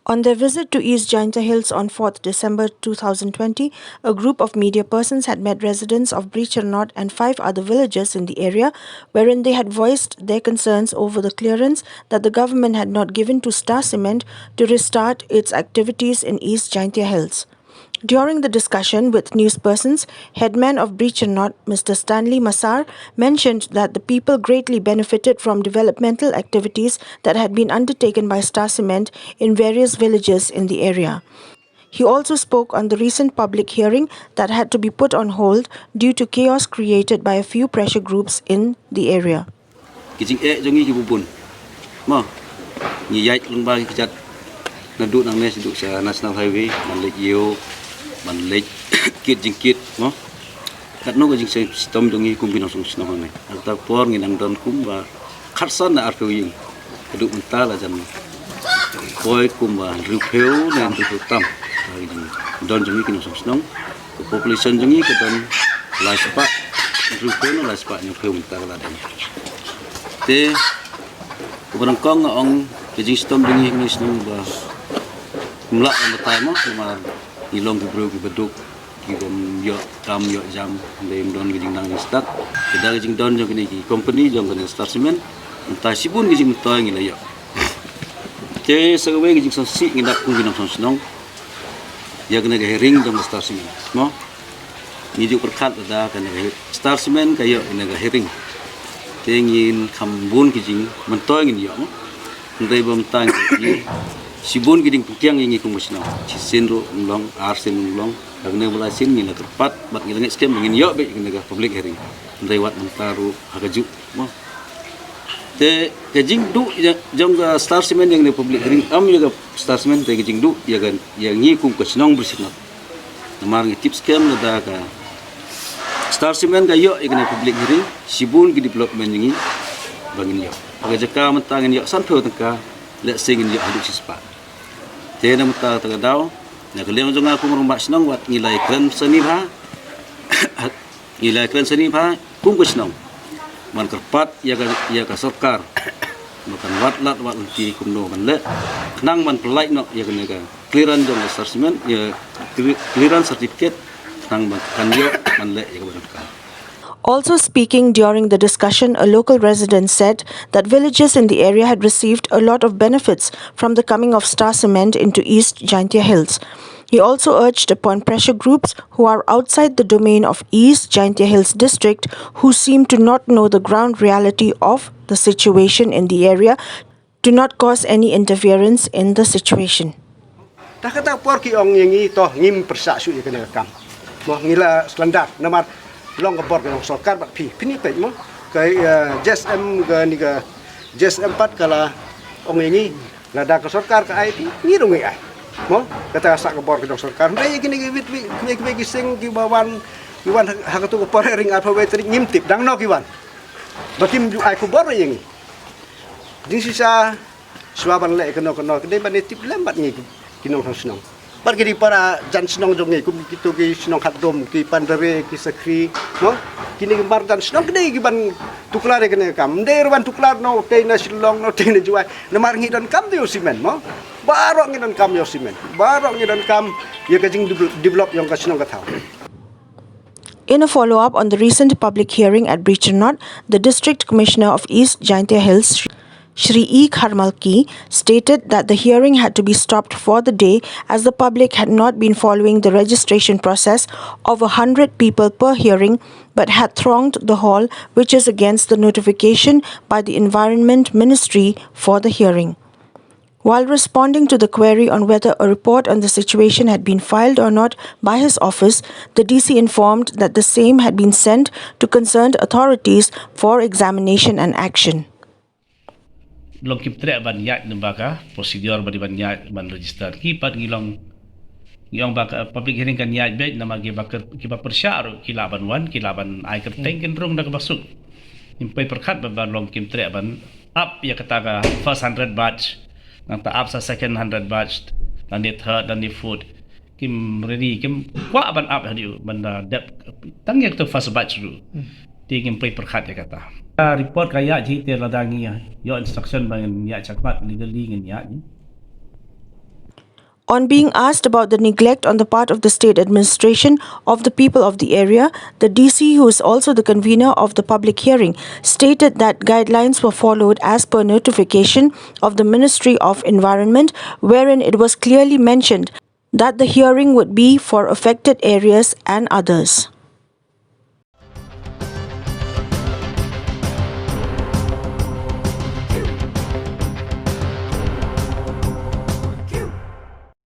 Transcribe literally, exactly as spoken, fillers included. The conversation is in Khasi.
On their visit to East Jaintia Hills on fourth December two thousand twenty, a group of media persons had met residents of Brichernaut and five other villages in the area, wherein they had voiced their concerns over the clearance that the government had not given to Star Cement to restart its activities in East Jaintia Hills. During the discussion with newspersons, headman of Brichernaut, Mister Stanley Masar, mentioned that the people greatly benefited from developmental activities that had been undertaken by Star Cement in various villages in the area. He also spoke on the recent public hearing that had to be put on hold due to chaos created by a few pressure groups in the area. Ki jingeh jong ngi ki bun bun. Mo. Ngi ïaid lyngba ki kjat naduh nangne shaduh sha National Highway, ban leit ïew, ban leit kit jingkit, mo. Katno ka jingshitom jong ngi kum ki nongshong shnong hangne. Ha kata ka por ngi dang don kumba khatsan na arphew ïing. Haduh mynta la jan poi kumba hynriewphew ne hynriewphew tam. Ka jingdon jong ngi ki nongshong shnong. Ka population jong ngi ka don lai spah hynriewphew ne lai spah hynñiewphew mynta ka la don. Te kumba nyngkong nga ong ka jingshitom jong ngi ha kane ka shnong ba ym lah ban batai mo, namar ngi long ki briew kiba duk, ki bym ïoh kam ïoh jam, hynrei ym don ka jingnang jingstad. Ka da ka jingdon jong kine ki company jong kane ka Star Cement, mynta shibun ki jingmyntoi ngi la ïoh. Te sa kawei ka jingsngewsih ngi dap kum ki nongshong shnong ïa kane ka hearing jong ka Star Cement, mo. Ngi ju pyrkhat lada kane ka Star Cement ka ïoh kane ka hearing, te ngin kham bun ki jingmyntoi ngin ïoh, mo. Hynrei ba mynta ngi shibun ki jingpynkiang ïa ngi kum ka shnong. Shisien ruh ym long, arsien ym long. Hangne ba lai sien ngi la kyrpad bad ngi la ngeit skhem ba ngin ïoh beit ïa kane ka public hearing. Hynrei wat mynta ruh ha kajuh, mo. Te ka jingduh ïa, jong ka Star Cement ïa kane ka public hearing, ym ïa ka Star Cement, te ka jingduh ïa ka, ïa ngi kum ka shnong Brichernaut. Namar ngi tip skhem lada ka Star Cement ka ïoh ïa kane ka public hearing, shibun ki development ïa ngi ba ngin ïoh. Ha ka jaka mynta ngin ïoh sanphew tyngka, lehse ngin ïoh haduh shispah. Te na mynta kata ka daw, na ka liang jong nga kum u rangbah shnong wat ngi la ïakren sani bha, ngi la ïakren sani bha kum ka shnong ban kyrpad ïa ka, ïa ka sorkar ba kan wad lad wad lynti kumno ban leh khnang ban pynlait noh ïa kane ka clearance jong ka Star Cement, ïa clearance certificate, khnang ban kan ïoh ban leh ïa kaba donkar. Also speaking during the discussion, a local resident said that villages in the area had received a lot of benefits from the coming of Star Cement into East Jaintia Hills. He also urged upon pressure groups who are outside the domain of East Jaintia Hills District, who seem to not know the ground reality of the situation in the area, to not cause any interference in the situation. Ta kata por ki ong ïa ngi to ngim pyrshah shuh ïa kane ka kam. Mo ngi la slendar namar long ka bor ka jong sorkar bad phi phi ni peit mo ka JSM ka ni ka JSM pat ka la ong ïa ngi lada ka sorkar ka ai phi ngi ruh ngi ai. Mo kata ka sah ka bor ka jong sorkar. Hynrei ïa kine ki wit wit kine ki sing ki ba wan ki wan ha katu ka por ring arphew wei tarik ngim tip dang no ki wan. Ba kim ju ai khubor ïa ngi. Jingshisha shuwa ban leh kano kano ka dei ban ïa tip lem bad ngi ki nongshong shnong. Bad ki dei para jan shnong jong ngi kum kito ki shnong Khatdum ki Pandare ki Sakri mo. Kine ki mar jan shnong ka dei ki ban tuklar ïa kane ka kam. Ym dei ruh ban tuklar na utei na Shillong na utei na Jowai. Namar ngi donkam ïa u simen mo. Baroh ngi donkam ïa u simen. Baroh ngi donkam ïa ka jingdevelop ïong ka shnong ka thaw. In a follow-up on the recent public hearing at Brichernaut, the District Commissioner of East Jaintia Hills, Shri E. Kharmalki, stated that the hearing had to be stopped for the day as the public had not been following the registration process of a hundred people per hearing but had thronged the hall, which is against the notification by the Environment Ministry for the hearing. While responding to the query on whether a report on the situation had been filed or not by his office, the D C informed that the same had been sent to concerned authorities for examination and action. Long kim treh ban ïaid namar ka procedure ba dei ban ïaid ban register ki pat ngi long ngi ong ba ka public hearing kan ïaid beit namar ki ba ki ba pyrshah ruh ki lah ban wan ki lah ban ai kyrteng kin rung da ka ba suk. Ngim poi pyrkhat ba ba long kim treh ban ap ïa kata ka first hundred batch nangta ap sa second hundred batch dan di third dan di fourth kim ready kim kwah ban ap hadien ban da dep tang ïa kata first batch ruh. Te ngim poi pyrkhat ïa kata. Report ka ïa ji te lada ngi ïa instruction ba ngin ïa chakmat legally ngin ïa. On being asked about the neglect on the part of the state administration of the people of the area, the D C, who is also the convener of the public hearing, stated that guidelines were followed as per notification of the Ministry of Environment, wherein it was clearly mentioned that the hearing would be for affected areas and others.